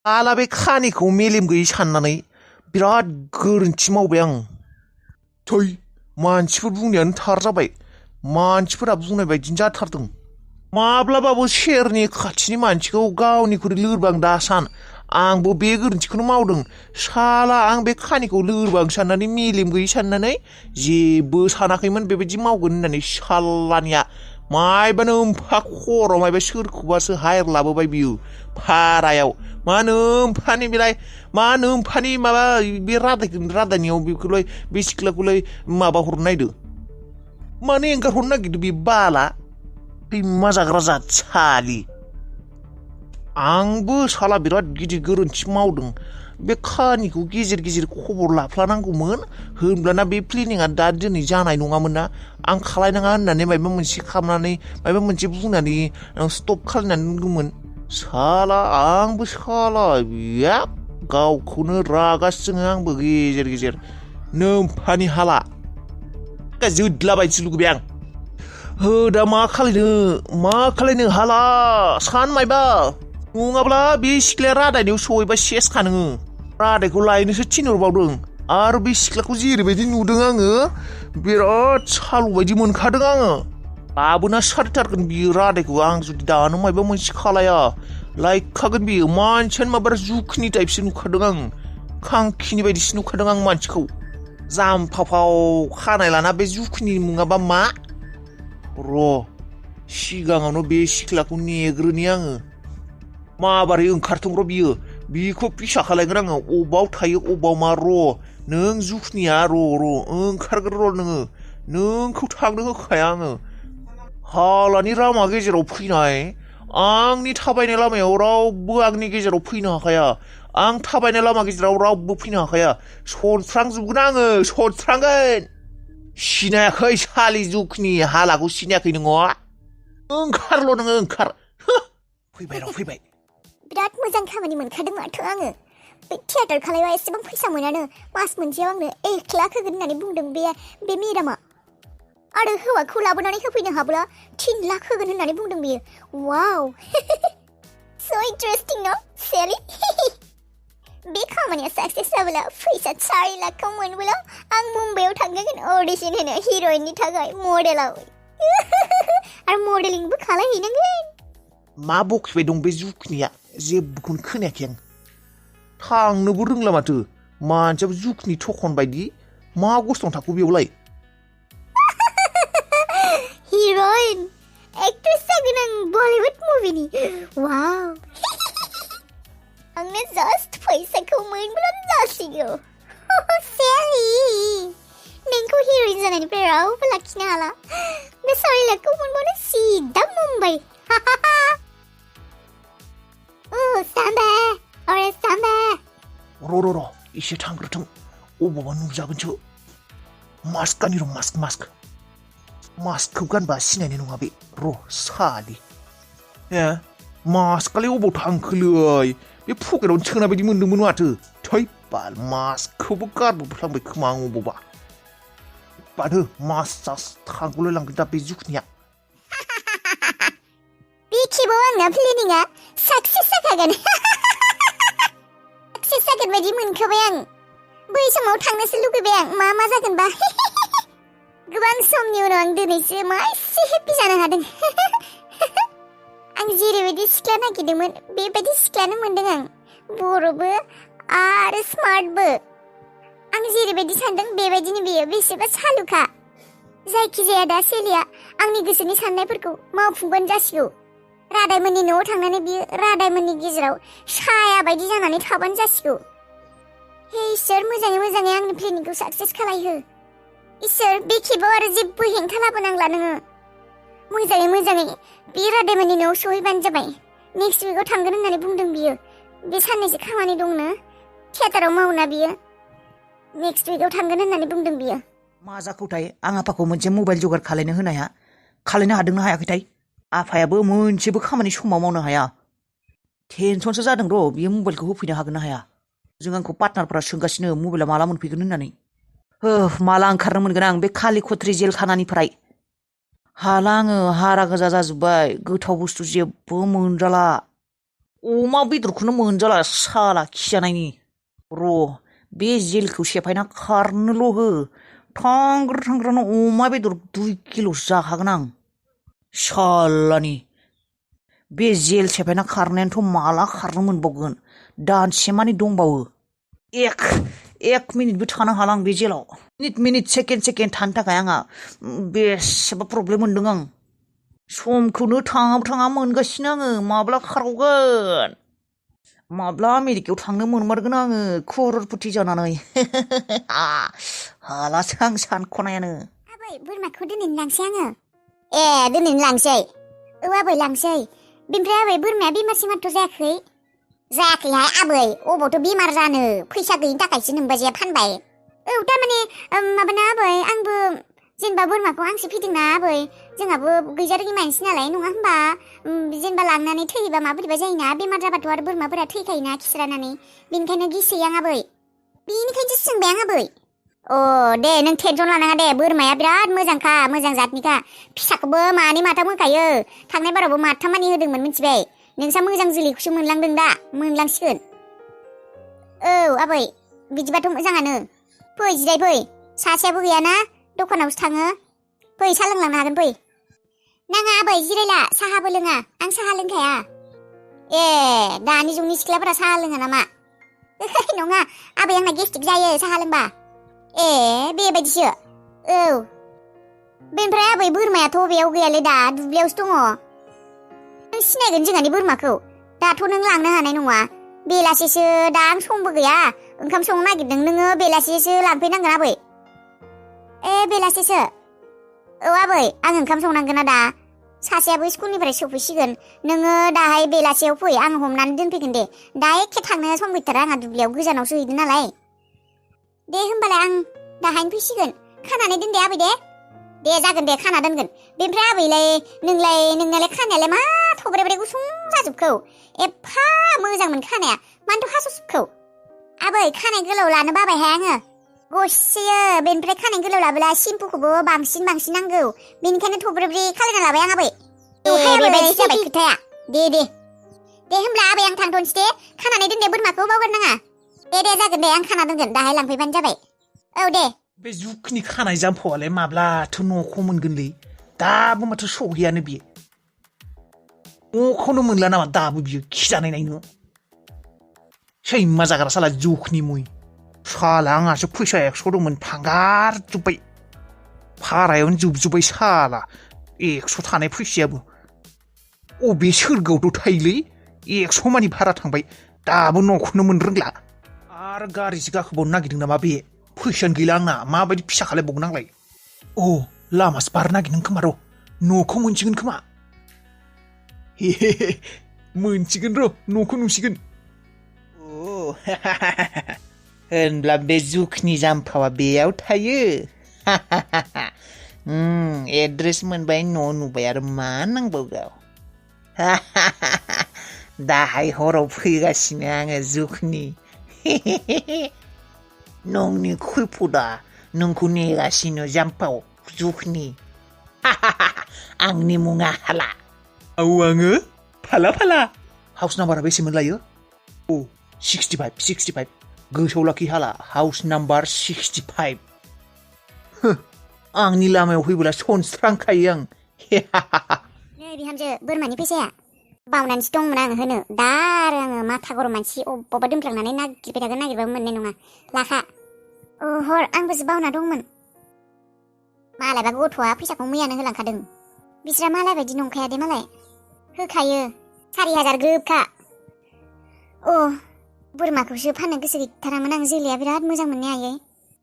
आला बे खानिखौ मेलेम गैयै साननानै बिराद गोरोन्थि मावबाय आं। थै मानसिफोर बुंनायानो थार जाबाय। मानसिफोरा बुंनाय बायदिनो जाथारदों। माब्लाबाबो सेरनि खाथिनि मानसिखौ गावनिख्रुइ लोरबां दा सान। आंबो बे गोरोन्थिखौनो मावदों। साला आं बे खानिखौ लोरबां साननानै मेलेम गैयै साननानै जेबो सानाखैमोन बेबायदि मावगोन होननानै साल्लानिया मायबा नोमफा खर' मायबा सोरखौबासो हायर लाबोबाय बियो भारायाव। मा नोमफानि बेलाय मा नोमफानि माबा बे रादायनियाव बेखौलाय बे सिख्लाखौलाय माबा हरनो नायदो माने एंगार हरनो नागिरदो बे बाला दैमा जाग्रा जाथ सालि। आंबो साला बिराद गिदिर गोरोन्थि मावदों। बे खानिखौ गेजेर गेजेर खबर लाफ्लानांगौमोन होनब्लाना बे प्लेनिंआ दा दिनै जानाय नङामोन ना। आं खालायनाङा होननानै माबा मोनसे खालामनानै माबा मोनसे बुंनानै स्टप खालायनानै दोनगौमोन। साला आंबो साला बियाब गावखौनो रागा जोङो आंबो गेजेर गेजेर नोमफानि हाला जोदलाबायनोसो लुगैबाय आं। हो दा मा खालायनो हाला सान मायबा नङाब्ला बे सिख्लाया रादायनायाव सहैबा सेसखा नोङो। रादायखौ लायनोसो थिनहरबावदों आरो बे सिख्लाखौ जेरैबायदि नुदों आङो बिराद सालु बायदि मोनखादों आङो। लाबोना सारथारगोन बियो रादायखौ आं जुदि दानो मायबा मोनसे खालाया लायखागोन बियो। मानसियानो माबा जुखनि टाइपसो नुखादों आं। खांखिनि बायदिसो नुखादों आं मानसिखौ। जामफाफाव खानाय लाना बे जुखनि मुङाबा मा? र' सिगाङावनो बे सिख्लाखौ नेग्रोनि आङो। माबारै ओंखारथों र' बिखौ फिसा खालायगोन आङो। अबाव थायो अबाव मा र' नों जुखनिया र' ओंखारगोन र' नोङो। नोंखौ थांनो होखाया आङो। हालानि लामा गेजेराव फैनाय आंनि थाबायनाय लामायाव रावबो आंनि गेजेराव फैनो हाखाया। आं थाबायनाय लामा गेजेराव रावबो फैनो हाखाया। सनस्रांजोबगोन आङो सनस्रांगोन। सिनायाखै सालि जुखनि हालाखौ सिनायाखै नोङो? ओंखारल' नोङो ओंखार। फैबाय बिराद मोजां खामानि मोनखादों माथो आङो। बे थियेटार खालायबा एसेबां फैसा मोनानो। मास मोनसेयाव आंनो 1 लाख होगोन होननानै बुंदों बे मेडामा। आरो हौवाखौ लाबोनानै होफैनो हाब्ला 3 लाख होगोन होननानै बुंदों बियो। वाव सो इन्टारेस्टिं न सेलि। बे खामानिया साक्सेस जाब्ला फैसा 4 लाखखौ मोनबोला आं मुम्बाइआव थांगोन अडिशन होनो हिर'इननि थाखाय मडेलाव। आरो मडेलिंबो खालायहैनांगोन। मा बखिबाय दं बे जुखनिया जेबोखौनो खोनायाखै आं। थांनोबो रोंला माथो मानसियाबो जुखनि थखन बायदि। मा गसं थाखो बेयावलाय? हिर'इन एक्ट्रेस जागोन आं बलिउड मुभिनि। वाव आंनो जास्ट फैसाखौ मोनब्लानो जासिगौ। सेलि नोंखौ हिर'इन जानायनिफ्राय रावबो लाखिनो हाला। बे 4 लाखखौ मोनबानो सिदा मुम्बाइ। र' एसे थांग्रोथों अबावबा नुजागोनसो। मास्क गानि र' मास्कखौ गानबा सिनायनाय नङा बे। र' सालि मास्कआलाय अबाव थांखोलै? बे पकेटआवनो सोना बायदि मोनदोंमोन माथो। थै बाल मास्कखौबो गारबोफ्लांबाय खोमा आं अबावबा। बादो मास्क थांगौलाय लांगोन दा बे जुखनिया। बे खेबाव आंना प्लेनिंआ साक्सेस जाखागोन। साक्सेस जागोन बायदि मोनखाबाय आं। बै समाव थांनोसो लुगैबाय आं मा जागोनबा। गोबां समनि उनाव आं दिनैसो मा एसे हेपि जानो हादों। आं जेरैबायदि सिख्ला नागिरदोंमोन बेबायदि सिख्लानो मोनदों आं। बर'बो आरो स्मार्टबो। आं जेरैबायदि सानदों बेबायदिनो बियो बेसेबा सालुखा। जायखिजाया दा सेलिया आंनि गोसोनि साननायफोरखौ मावफुंबानो जासिगौ। रादायमोननि न'आव थांनानै बियो रादायमोननि गेजेराव साया बायदि जानानै थाबानो जासिगौ। हे इसोर मोजाङै आंनि प्लेनिंखौ साक्सेस खालायहो। इसोर बे खेबाव आरो जेबो हेंथा लाबोनांला नोङो। मोजाङै बे रादायमोननि न'आव सहैबानो जाबाय। नेक्स्ट उइकआव थांगोन होननानै बुंदों बियो। बे साननैसो खामानि दंनो थियेटाराव मावोना बियो। नेक्स्ट उइकआव थांगोन होननानै बुंदों बियो। मा जाखोथाय आं आफाखौ मोनसे मबाइल जगार खालायनो होनाया खालायनो हादोंना हायाखैथाय? आफायाबो मोनसेबो खामानि समाव मावनो हाया। टेनसनसो जादों र' बियो मबाइलखौ होफैनो हागोन ना हाया। जों आंखौ पार्टनारफोरा सोंगासिनो मबाइला माला मोनफैगोन होननानै। माला ओंखारनो मोनगोन आं बे कालिखत्रि जेलखानानिफ्राय। हाला आङो हारा गोजा जाजोब्बाय। गोथाव बुस्थु जेबो मोनजाला। अमा बेदरखौनो मोनजाला साला खिजानायनि र' बे जेलखौ सेफायना खारनोल' हो थांग्रो अमा बेदर 2 किल' जाखागोन आं सालानि बे जेल सेफायना खारनायानोथ' माला खारनो मोनबावगोन दानसेमानि दंबावो एक मिनिटबो थानो हाला आं बे जेलाव मिनिट सेकेन्ड थानो थाखाय आंहा बेसेबा प्रब्लेम मोनदों आं समखौनो थाङा मोनगासिनो आङो माब्ला खारग'गोन माब्ला आमेरिकायाव थांनो मोनमारगोन आङो खर'रपति जानानै हालासो आं सानख'नायानो आबै बोरमाखौ दोनैनो लांसै आङो ए दोनैनो लांसै औ आबै लांसै बेनिफ्राय आबै बोरमाया बेमारसो माथो जायाखैहाय आबै अबावथ' बेमार जानो फैसा गैयिनि थाखायसो नोंबाजैया फानबाय औ थारमाने माबाना आबै आंबो जेनेबा बोरमाखौ आंसो फिदोंना आबै जोंहाबो गैजारोङि मानसि नालाय नङा होनबा जेनेबा लांनानै थैयोबा माबोरैबा जायोना बेमार जाबाथ' आरो बोरमाफोरा थैखायोना खिस्रानानै बेनिखायनो गिसोयो आं आबै बेनिखायनोसो सोंबाय आं आबै अ दे नों टेनसन लानाङा दे बोरमाया बिराद मोजांखा मोजां जातनिखा फिसाखौबो मानै माथाम होखायो थांनाय बारावबो माथामानि होदोंमोन मिथिबाय नोंसा मोजां जोलैखौसो मोनलांदों दा मोनलांसिगोन औ आबै बिदिबाथ' मोजाङानो फै जिराय फै सासेयाबो गैयाना दखानावसो थाङो फै साहा लोंलांनो हागोन फै नाङा आबै जिरायला साहाबो लोङा आं साहा लोंखाया ए दानि जुगनि सिख्लाफोरा साहा लोङा नामा नङा आबै आंना गेस्टिक जायो साहा लोंबा ए बेबायदिसो औ बेनिफ्राय आबै बोरमायाथ' बेयाव गैयालै दा दुब्लियावसो दङ नों सिनायगोन जोंहानि बोरमाखौ दाथ' नों लांनो हानाय नङा बेलासिसो दा आं समबो गैया ओंखाम संनो नागिरदों नोङो बेलासिसो लांफैनांगोन आबै ए बेलासिसो औ आबै आं ओंखाम संनांगोन ना दा सासेयाबो स्कुलनिफ्राय सफैसिगोन नोङो दाहाय बेलासियाव फै आं हमनानै दोनफैगोन दे दा एखे थांनो सम गैथारा आंहा दुब्लियाव गोजानावसो हैदों नालाय दे होमबालाय आं दाहायनो फैसिगोन खानानै दोन दे आबै दे जागोन दे खाना दोनगोन बेनिफ्राय आबैलाय नोंनालाय खानायालाय मा थब्रे गुसुं जाजोबखौ एफा मोजांमोन खानाया मानोथ' हास'जोबखौ आबै खानाय गोलाव लानो बाबायहाय आङो गसोयो बेनिफ्राय खानाय गोलाव लाबोला सिम्पुखौबो बांसिन नांगौ बेनिखायनो थब्रे खालायना लाबाय आं आबै बेबायदि जाबाय खोथाया दे होमब्ला आबै आं थांथ'नोसै दे खानानै दोन दे बोरमाखौ बावगारनाङा दे जागोन दे आं खाना दोनगोन दाहाय लांफैबानो जाबाय औ दे बे जुखनि खानाय जाम्फावालाय माब्लाथो न'खौ मोनगोनलै दाबो माथो सहैयानो बियो न'खौनो मोनला नामा दाबो बियो खिजानाय नायनो सैमा जाग्रा साला जुखनि मुइ साला आंहासो फैसा 100 दंमोन थांगारजोब्बाय भारायावनो जोबजोब्बाय साला 100 थानाय फैसायाबो अबे सोरगोआवथ' थायोलै 100 मानि भारा थांबाय दाबो न'खौनो मोननो रोंला आरो गारिसो गाखोबावनो नागिरदों नामा बे फैसायानो गैला आंना माबायदि फिसा खालायबावगोन आंलाय अ लामासो बारनो नागिरदों खोमा र' न'खौ मोनसिगोन खोमा हे मोनसिगोन र' न'खौ नुसिगोन होनब्ला बे जुखनि जाम्फावा बेयाव थायो एड्रेस मोनबाय न' नुबाय आरो मा नांबावगौ दाहाय हराव फैगासिनो आङो जुखनि नोंनि खैफोदा नोंखौ नेगासिनो जाम्फाव जुखनि आंनि मुङा हाला औ आङो फाला हाउस नाम्बारा बेसेमोन लायो अ 65 गोसोआव लाखि हाला हाउस नाम्बार 65 आंनि लामायाव फैबोला सनस्रांखायो आं नै बिहामजो बोरमानि फैसाया बावनानैसो दंमोन आं होनो दा आरो आङो माथा गरम मानसि अबावबा दोनफ्लांनानै नागिरबाबो मोननाय नङा लाखा हर आंबोसो बावना दंमोन मालायबा गथ'आ फैसाखौ मैयानो होलांखादों बिस्रा मालाय बायदि नंखाया दे मालाय होखायो 4000 ग्रोबखा बोरमाखौसो फाननो गोसो गैथारामोन आं जोलैया बिराद मोजां मोननाय आयै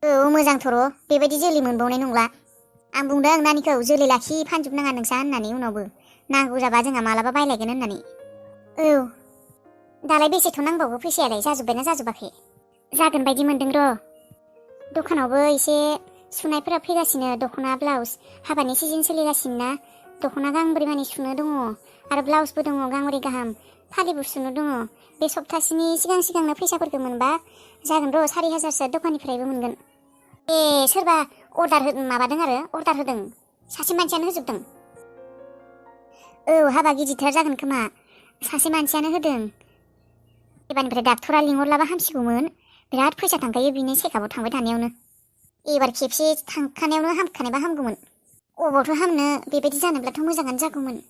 औ मोजांथ'र' बेबायदि जोलै मोनबावनाय नंला आं बुंदों नानिखौ जोलै लाखि फानजोबनाङा नोंसा होननानै उनावबो नांगौ जाबा जोंहा मालाबा बायलायगोन होननानै औ दालाय बेसेथ' नांबावगौ फैसायालाय जाजोब्बायना जाजोबाखै जागोन बायदि मोनदों र' दखानावबो एसे सुनायफोरा फैगासिनो दख'ना ब्लाउस हाबानि सिजन सोलिगासिनो ना दख'ना गांब्रै मानि सुनो दङ आरो ब्लाउसबो दङ गांब्रै गाहाम फालिबो सुनो दङ बे सप्तासेनि सिगांनो फैसाफोरखौ मोनबा जागोन र' 4000सो दखाननिफ्रायबो मोनगोन ए सोरबा अर्डार होदों सासे मानसियानो होजोबदों औ हाबा गिदिरथार जागोन खोमा सासे मानसियानो होदों एबारनिफ्राय डाक्टरा लिंहरलाबा हामसिगौमोन बिराद फैसा थांखायो बिनि चेकआपआव थांबाय थानायावनो एबार खेबसे थांखानायावनो हामखानायबा हामगौमोन अबावथ' हामनो बेबायदि जानोब्लाथ' मोजाङानो जागौमोन